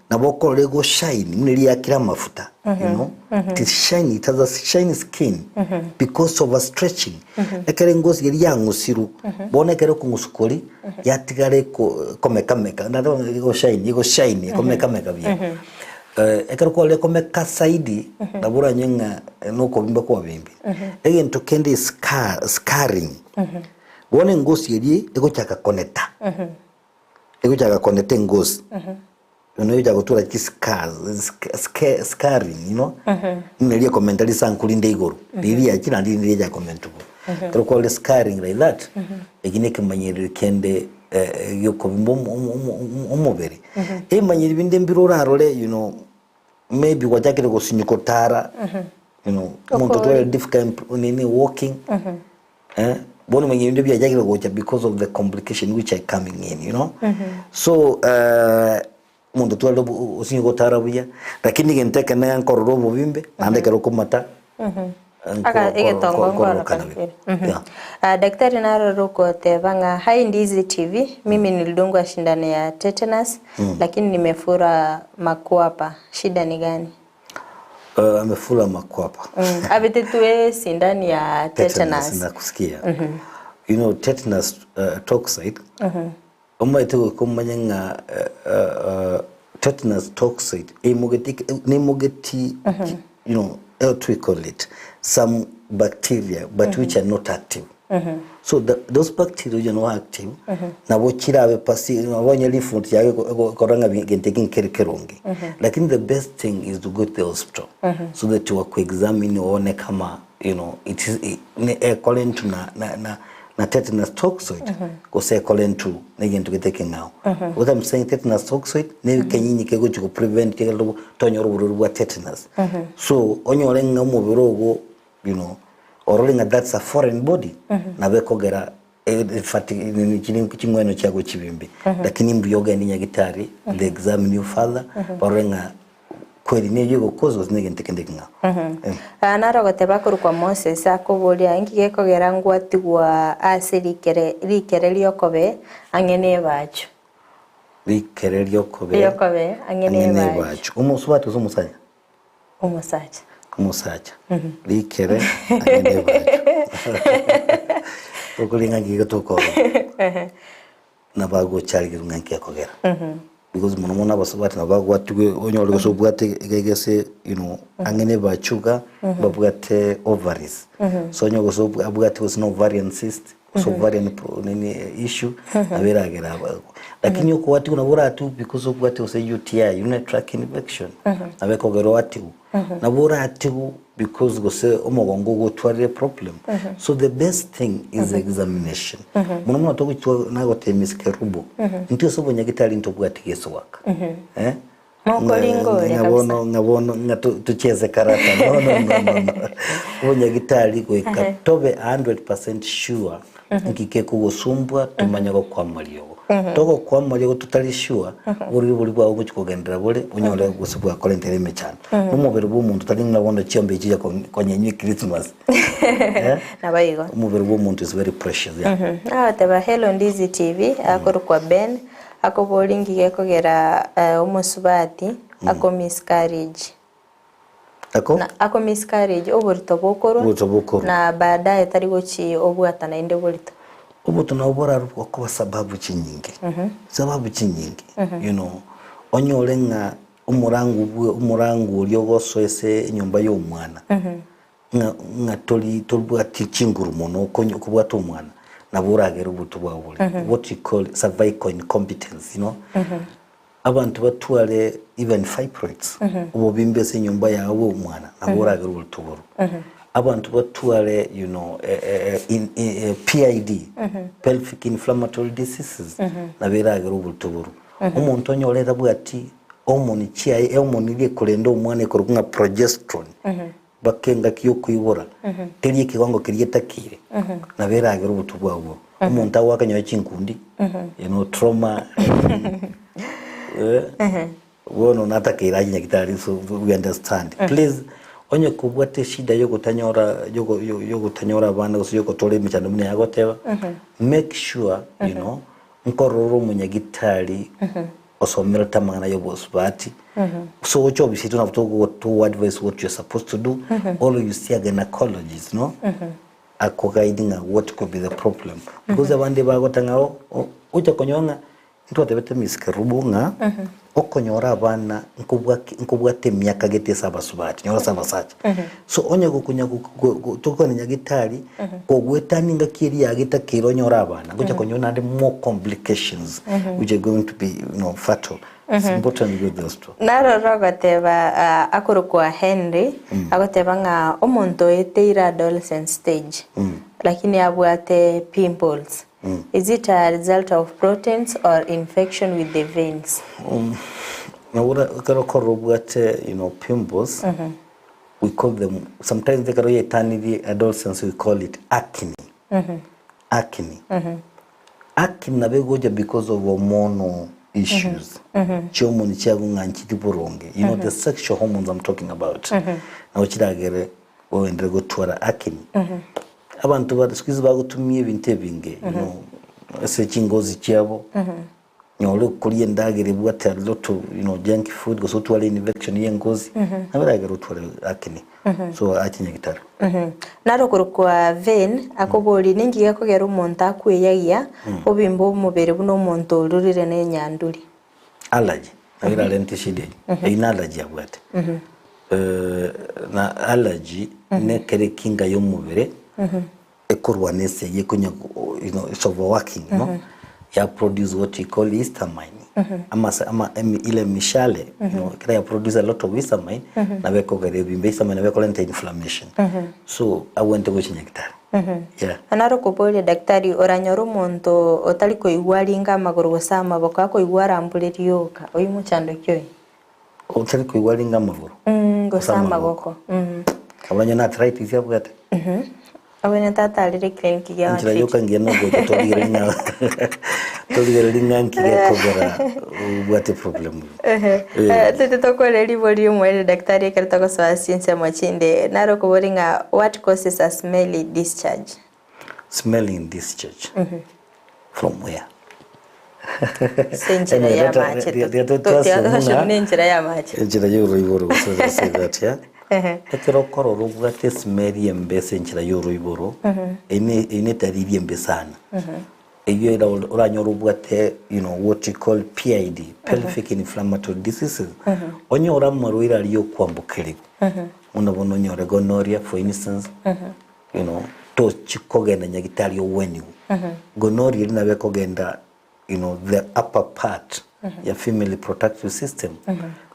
nabo okorora egoshine buna eria yakire amafuta, you know, it is shiny, it has a shiny skin because of a stretching. Ekero engosi eria yang'usirwe, bono ekero ekong'uswa koria, yatigara eko ekomekameka, naende bono egoshine, egoshine, ekomekameka buya. Ekero kwarorire ekomeka zaidi, nabo oranywe ng'a nokobimba kwabimbire. Egento kende is scar, scarring. Bono engosi eria egochaka koneta, egochaka koneta engosi, bono egochaka gotura chiscars, scarring you know, buna eria ekomenta risanku rinde igoro, riria riachire naende rinde riachaka komenta igoro. Ekero kwarorire scarring like that, eki na ekemanyererio kende giokobimba omobere. Ebimanyereri binde mbire orarore you know, maybe gwachakire gosinywa kotara, you know, omonto otwarire difficult nini walking. Eh, bono manya ebinto biachakire gocha because of the complication which are coming in, you know. So eh, omonto otwarire obo- osinye gotara buya, lakini egento ekene nkorora obobimbe, naende ekero okomata, Aka egetongo nkororokana nkororokana buya. kere. Yeah. Ah, daktari narorire okoteba ng'a hi Ndizi TV, mimi nilidungwa shindano ya tetanus lakini nimefura makwapa, shida ni gani? Amefura makwapa. Abetetwe esindani ya Tetanus tetanus. nakusikia. You know tetanus toxoid omanyete goika omanye ng'a tetanus toxoid eimogeti neimogeti you know how do we call it some bacteria but which are not active. So the, those bacteria which are not active nabo chirabe pasi nabo onye lymph yago ekora ng'a gento eke nkere keronge. Lakini the best thing is to go to the hospital so that waku examine one kama you know it is ne according to na na na na tetanus toxoid gose according to na egento gete ekeng'ao. What I'm saying tetanus toxoid ne ekenyinyi kegochi go prevent tonyora oborwaire bwa tetanus. So onyore ng'a omobere ogo you know. Orore ng'a that's a foreign body, nabo ekogera fati nini chiri ching'weno chiago chibimbe. Lakini mbuya ogende nyagitari, they examine you further, barore ng'a kweri neyio egokosa gose negento kende ekeng'ao. Eh. Aa naro ogoteba akorokwa Moses akoboria, Inki gekogera ngwatigwa ase rikere rikere ri'okobe ang'e nebachu? Rikere ri'okobe Ri'okobe ang'e ang'e nebachu. nebachu. Omosubati gose omosacha? Omosacha. Omosacha. Rikere ang'e nebachu. Tokoria ng'a igo tokoroa. Nabo agocharigerwa ng'a nki akogera. Because mono mono abasubati nabo bagwatigwe onyore gose obwate iga iga ase you know ang'e na ebachu iga babwate ovaries. So onye gose abwate gose na ovarian cyst gose ovarian pro nini issue nabo eragere aba lakini okoatigwa nabo oratigwe because obwate gose UTI urinary tract infection nabo ekogera oatigwe. Nabo oratigwe because gose omogongo ogotwarire problem. So the best thing is examination. Mono mono togochia nagotebia Miss Kerubo, intwe ase obonyagitari ntobwati guesswork. Eh? Mokoringa oria Ng'a kabisa. bono ng'a bono ng'a tochiese karata. No no no no no. Obonyagitari goika tobe 100% sure Nki kekogosumbua tomanye gokwama riogo? Togokwama riogo totari sure, oborwaire boria bwao ngochia kogenderera bore, onyore gose bwakorentere emechando. Nomobere bwa omonto tari ng'a bono chiombe echi chia konyenywa echristmas. Eh? Naboigo. Omobere bwa omonto is very precious, yeah. Agoteba hello Ndizi TV, akorokwa Ben, akoboria nki gekogera omosubati ako miscarriage. Ako? Na ako miscarriage, oborito bokorwa, Oborito bokorwa. na baadaye tari gochi obwata naende oborito. Oborito nabo borarwe gokoba sababu chinyinge, sababu chinyinge, you know, onyore ng'a omorango bwe omorango oria ogosoa ase enyomba ya omwana, ng'a ng'a tori tobwati chinguru mono okonye okobwata omwana, nabo oragere oborito bwao bore, what you call cervical incompetence, you know. Abanto batware even fibroids, obobimbe ase enyomba yao bwa omwana, nabo oragere oborito borwo. Abanto batware you know, in, PID, pelvic inflammatory diseases, nabo eragere oborito borwo. Omonto onyore tabwati hormone chiaye, ehormone eria ekorenda omwana ekorokwa ng'a progesterone, mpaka engaki yokoibora, teri ekewango keria etakeire, nabo eragere oborito bwao borwo. Omonto agoaka nyowe chinkundi, you know, trauma, eh, bono natakeire aye nyagitari so we understand. Please, onye kobwate eshida yogotanyora yogo yogotanyora abana gose yogotora emechando buna yagoteba, make sure you know, nkorora omonyagitari osomerete amang'ana ya obosubati, so oche obisi yaito nabo togo togo advise what you're supposed to do, or you see a gynecologist no. Akogaidi ng'a what could be the problem because abande bagota ng'a o- o- ocha konyora ng'a ntwatebete Miss Kerubo ng'a okonyora abana nkobwaki nkobwate emiaka gete ase abasubati nyora ase abasacha. So onye gokonya go- go- go tokogenda nyagetari kogwetania engaki eria yagetakeire onyore abana ngocha konyora naende more complications which are going to be you know fatal. It's important to go to the hospital. Naroro ogoteba akorokwa Henry, agoteba ng'a omonto oeteire adolescent stage, lakini abwate pimples, is it a result of proteins or infection with the veins? Nabo ora ekero okorora obwate you know pimples, we call them sometimes ekero yaetanirie adolescence we call it acne, acne. Acne nabo egocha because of hormonal issues. Chihormone chiago ng'a nchiri boronge. You know the sexual hormones I'm talking about. Nabo chiragere oenderere gotwara acne. Abanto bare siku hizi bagotumia ebinto ebinge you know ase chingozi chiabo. Nyore okoria endagera ebwate a lot of you know junk food gose otware infection ya engozi nabo eragere otware acne. So ache nyagitari. Naro okorokwa vein akoboria ninki gekogera omonto akweyagia obimbe omobere buna omonto orurire nenyanduri. Allergy nabo erarente eshida eyio. Eyio ne allergy abwate. Na allergy nekere ekinga ya omobere ekorwana esegi ekonya you know it's overworking you know ya produce what we call histamine amasa ama emi ile mishale you know ekero ya produce a lot of histamine nabo ekogera ebimbe histamine nabo ekorenta inflammation so abwenerete gochia nyagetari yeah. Naro okoboria daktari oranyore omonto otari koigwa aringe amagoro gose amaboko akoigwa arambure rioka oyio mochando ki oyo? Otari koigwa aringe amagoro Gose amagoko. Abwo onye na arthritis abwate. Obwene tatarire clinic gia Enchera One yoka Fit. ngiya nogocha torigereria ng'a torigereria ng'a nki gekogera obwate problem. Ehe. Eh. Tete tokore ribori omoerio daktari ekero togosoa ase chinsemo chinde naro okobori ng'a what causes a smelly discharge? Smelling discharge from where? Ase enchera Anyway, ya let- amache let- let- let to- us assume assume ng'a ne enchera ya amache. enchera ya oroiboro gose let's say that yeah. Ehe. Ekero okorora obwate esmell embe ase enchera ya oroiboro, eyio ne eyio ne etalili embe sana. Eyio era oranyore obwate you know what you call PID, pelvic inflammatory diseases, onyore amarwaire aria okwambokerigwa, buna bono onyore gonorrhea for instance, you know, tochi kogenda nyagitari ogweniwe. Gonorrhea eria nabo ekogenda you know the upper part ya female reproductive system,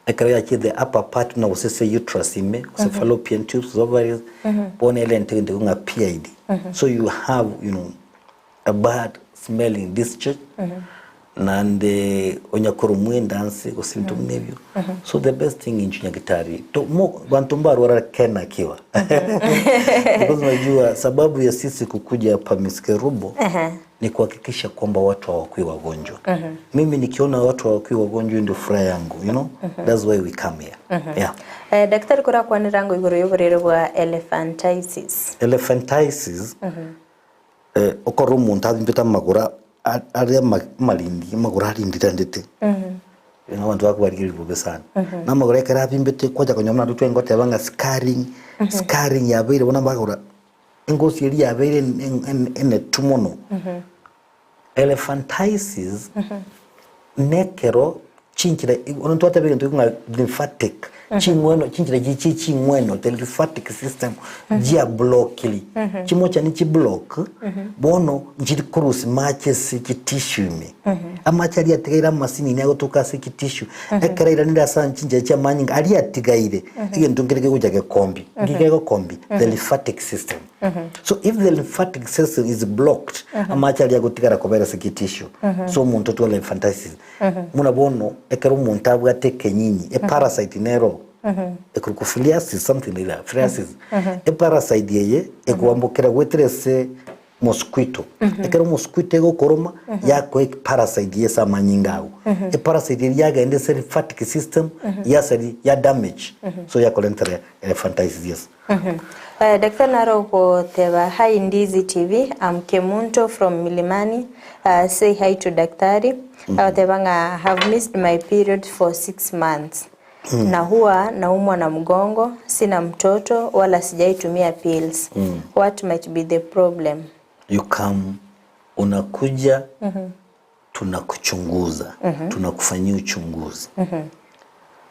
ekero yachire the upper part buna gose ase uterus ime, gose fallopian tubes, ovaries, bono erente egento ekio ng'a PID. So you have you know a bad smelling discharge naende onya koromwa endansi gose ebinto buna ebio. So the best thing inche nyagitari to mo banto mbarwara kena kiwa because unajua sababu ya sisi kukuja hapa Miss Kerubo ni kuhakikisha kwamba watu hawakui wagonjwa. Mimi nikiona watu hawakui wagonjwa ndio furaha yangu you know that's why we come here yeah. Eh, daktari korakwanera ngo igoro y'oborere bwa elephantiasis. Elephantiasis eh, okorora omonto abimbete amagoro a- are ama- amarindi amagoro arindirandete you know, abanto bakobarigereria bobe sana. Na amagoro ekero abimbete kwacha konyora buna intwe twengoteba ng'a scarring, scarring yabeire bono amagoro engosi eria yabeire en- en- en- enetu mono. Elephantiasis nekero chinchera bono twateba egento ng'a lymphatic ching'weno chinchera chi chi ching'weno the lymphatic system chiablokiri chimochani chiblock bono nchiri korusia mache ase chitissue ime amache aria atigaire amasinini agotoka ase chitissue ekero airanire ase chinchera chia amanyinga aria atigaire egento nkere kegocha gekombi nki kegokombi the lymphatic system So if the lymphatic system is blocked, amache aria agotigara kobera ase getissue. So omonto otware elephantiasis. Buna bono ekero omonto abwate ekenyinyi, eparasite nero ekorokwa filariasis something like that, filariasis. Eparasite eye ekoambokera goetera ase mosquito. Ekero mosquito egokoroma yakoa eparasite eye ase amanyinga ago. Eparasite eria yagenda ase lymphatic system yasari ya damage so yakorentera elephantiasis yes. Eh, Daktari naro ogoteba hi Ndizi TV I'm Kemunto from Milimani uh, say hi to daktari agoteba ng'a have missed my period for 6 months na huwa naumwa na mgongo sina mtoto wala sijaitumia pills what might be the problem You come unakuja tunakuchunguza tunakufanyia uchunguzi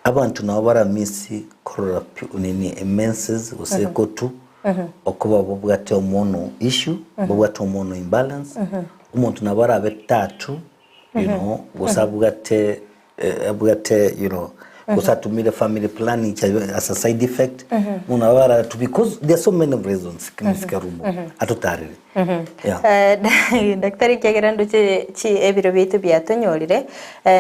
Abanto nabo baramisi korora pi nini emenses gose ekotu okoba babwate hormonal issue babwate hormonal imbalance omonto nabo arabe tatu you know gose abwate abwate you know gose atumire family planning as a side effect bono nabo baratu because there are so many reasons Miss Kerubo atotarere yeah. Daktari ekiagera ndoche chi ebiro biaito biatonyorire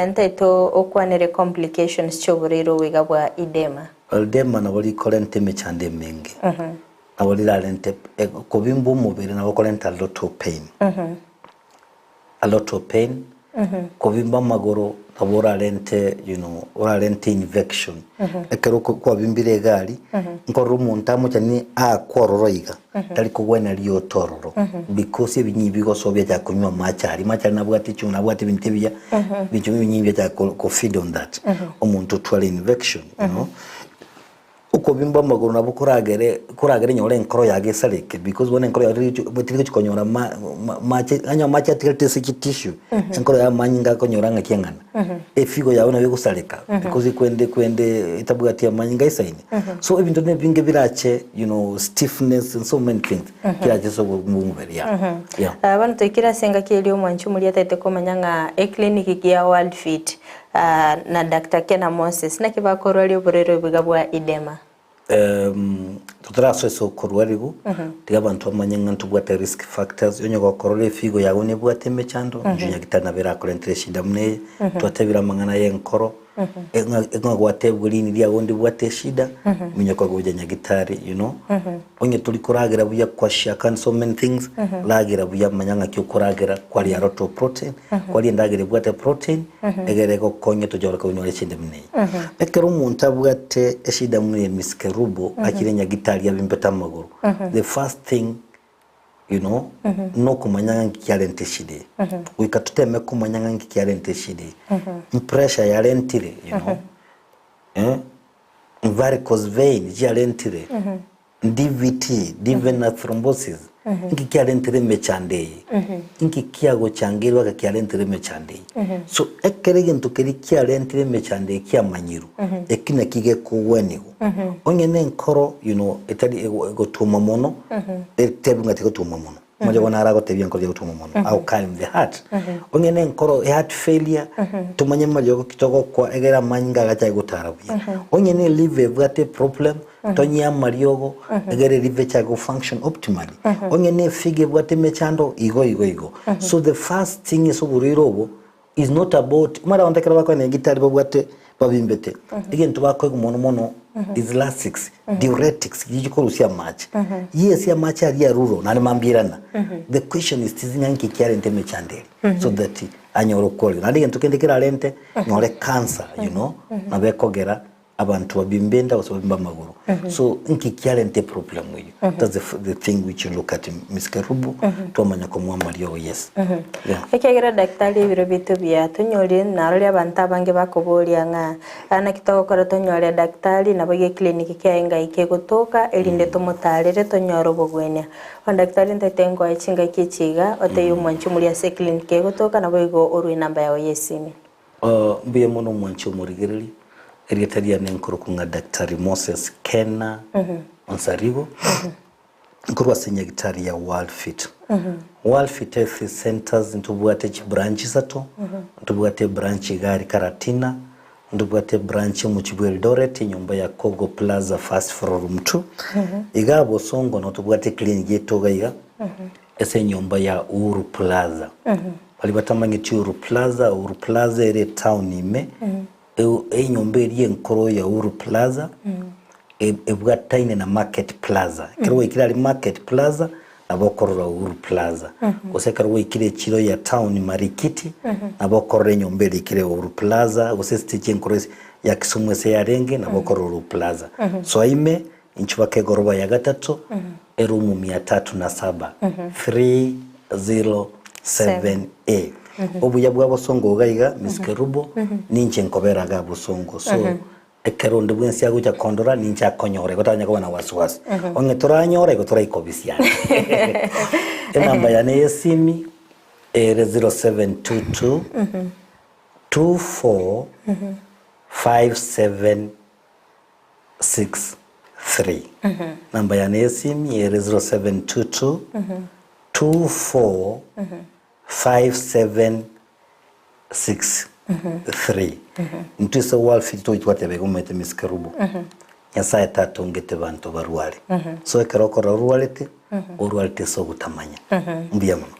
ntaete okwanere complications chi'oborwaire obo iga bwa edema. Edema nabo rikorenta emechando emenge, nabo rirarente kobimba omobere nabo korenta a lot of pain, a lot of pain, kobimba amagoro nabo orarente you know orarente infection ekero kwabimbire egari nkorora omonto amochani aakwe ororo iga tari kogwena rioto ororo because ebinyi bigosoa biachaka konywa amache aria amache aria nabwate echumbi nabwate ebinto ebiya ebinto ebinyi biachaka ko feed on that omonto otware infection you know. Okobimba amagoro nabo koragere koragere nyore enkoro yago esareke because bono enkoro yago teri teri gochi konyora ma ma mache onye amache atigarete ase chitissue enkoro yago amanyinga akonyora ng'aki eng'ana. Efigo yago nabo egosareka because ekwende ekwende etabwati amanyinga aisaine. So ebinto na ebinge birache you know stiffness and so many things birache ase obogima bwa omobere yeah yeah. Bono toikire ase engaki eria omwanchi omoria ataete komanya ng'a eclinic ya World Fit na Doctor Kena Moses, naki bakorwaria oborwaire obo iga bwa edema? Totarasoa ase okorwarigu, tiga abanto bamanye ng'a ntobwate risk factors, onye gokorora efigo yago nebwate emechando, inche nyagitari nabo erakorentere eshida buna eye, twatebire amang'ana ya enkoro, Ng'a gwatebwa rini riago ndibwate eshida, minyoka gocha nyagitari, you know. Onye tori koragera buya kwashiaka and so many things, ragera buya manya ng'aki okoragera, kwaria a lot of protein, kwaria endagera ebwate protein, egere egokonye tochore konyora eshida buna eye. Ekero omonto abwate eshida buna eye Miss Kerubo, achire nyagitari abimbete amagoro, the first thing you know, nokomanya ng'a nki kiarente eshida eye. Goika toteme komanya ng'a nki kiarente eshida eye. Pressure yarentire, you know, eh, varicose vein chiarentire, DVT, deep venous thrombosis, nki kiarentire emechando eye, nki kiagochangerwa aka kiarentire emechando eye. So ekero egento keria kiarentire emechando eye kiamanyirwe, eki naki gekogwenigwa. Onye na enkoro you know etari egotwoma mono, etebi ng'a tigotwoma mono. Omonche bono aragotebia enkoro tigotwoma mono, how calm the heart. Onye na enkoro heart failure, tomanye mariogo ki togokoa egere amanyinga agachake gotara buya. Onye na eliver ebwate eproblem, tonyie amariogo egere eliver echake go function optimally. Onye na efigo ebwate emechando, igo igo igo. So the first thing ase oborwaire obo, is not about omanyete abanto ekero bakoenda nyagitari babwate babimbete egento bakoigwa mono mono is lasix diuretics chiria chikorusia amache yes amache aria arure naende mambirana the question is tizi ng'a nki kiarente emechando eria so that anyore okworigwa naende egento kende kerarente nyore cancer you know nabo ekogera Abanto babimbe enda gose babimbe amagoro. So nki kiarente eproblem eyio? That's the, the thing which you look at Miss Kerubo, twamanya komoa amariogo yes. Yeah. Ekiagera daktari ebiro biaito buya tonyorire narori abanto abange bakoboria ng'a "Ah, naki togokora tonyore daktari nabo iga eclinic kiaye ngai kegotoka erinde tomotarere tonyore obogwenia. Bono daktari ntaete nkoe chingaki echi iga otebie omwanchi omoria ase eclinic egotoka naboigo orue enamba yao ya esimi. Mbuya mono omwanchi omorigereria, erieta riane nkorokwa ng'a Daktari Moses Kena Onsarigo, nkorwa ase nyagitari ya World Fit. World Fit Health Centers ntobwate chibranch isato, ntobwate ebranch iga aria Karatina, ntobwate ebranch omochie bwa Eldoret enyomba ya Kogo Plaza first floor room 2, igaa Bosongo notobwate eclinic yaito iga iga, Ase enyomba ya Uhuru Plaza. Baria batamanyeti Uhuru Plaza, Uhuru Plaza ere etown ime, enyomba eria enkoro ya Uhuru Plaza, ebwataine na Market Plaza. Ekero gwaikire aria Market Plaza, nabo okorora Uhuru Plaza. Gose ekero gwaikire echiro ya town Marikiti, nabo okorora enyomba eria ekere Uhuru Plaza, gose estage enkoro ya Kisumu ase yarenge, nabo okorora Uhuru Plaza. Soa ime, Inchuba kegoroba ya gatato, erumu mia tatu na saba, 307A. Obuya bwa bosongo iga iga, Miss Kerubo, ninche nkobera iga bosongo. So, ekero onde bwensi agocha kondora, ninche akonyora, igo tanya koba na wasiwasi. Onye toranyora, igo toraikobisia ande. Enamba yane ya esimi, ere 0722 24 57 6 3 Namba yane y'esimi ere 0722 24 57 6 3 Intwe ase World Fit togochi twateba iga omanyete Miss Kerubo Nyasaye tatongete banto barware so ekero okorora orwarete orwarete ase ogotamanya mbuya mono.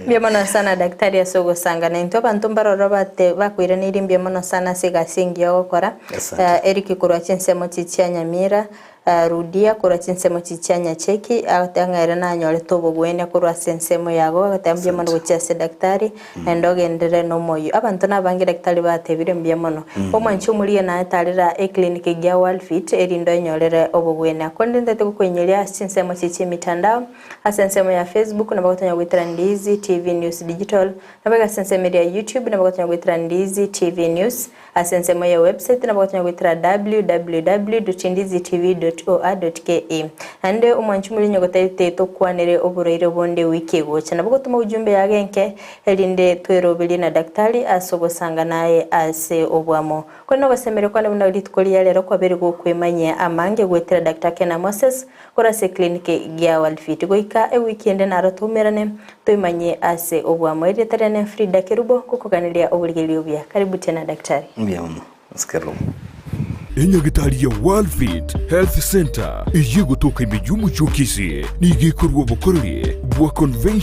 Mbuya mono sana daktari ase ogosanga naintwe abanto mbaroro bate bakoiraneirie mbuya mono sana ase egasi engiya ogokora. Asante. Eh, Eric korwa chinsemo chi chia Nyamira, eh, Rudia korwa chinsemo chi chia Nyacheki, agoteba ng'a ere nanyorete obogwenia korwa ase ensemo yago, agoteba mbuya mono Asante. gochia ase daktari, naende ogenderere nomoyio. Abanto nabange daktari batebire mbuya mono. Omwanchi omorigia naye tarera eclinic egiya Worldfit erinde oenyorere obogwenia. Korende ntaete gokoinyoria ase chinsemo chi chi'emitandao, Ase ensemo ya Facebook nabo gotonya goetera Ndizi TV News Digital, naboigo ase ensemo eria ya YouTube nabo gotonya goetera Ndizi TV News, ase ensemo ya website nabo gotonya goetera www.ndizitv.or.ke. Naende omwanchi omoria onye gotaete tokwanere oborwaire bonde ewiki egocha nabo gotoma ujumbe yago enke erinde tweroberie na daktari ase ogosanga naye ase obwamo. Korende ogosemeria kwane buna rituko ria rero kwabeire gokwemanyia amange goetera Doctor Kena Moses Korwa ase eclinic gia World Fit goika ewiki ende naro toumerane toimanyie ase obwamo. Erieta riane Frida Kerubo gokoganeria oborigereria obuya. Karibu tena Daktari. Mbuya mono Miss Kerubo. Enyagitari ya World Fit Health Centre eyio egotoka ime y'omochie o Kisii nigo ekorua obokoreri bwa Conventional.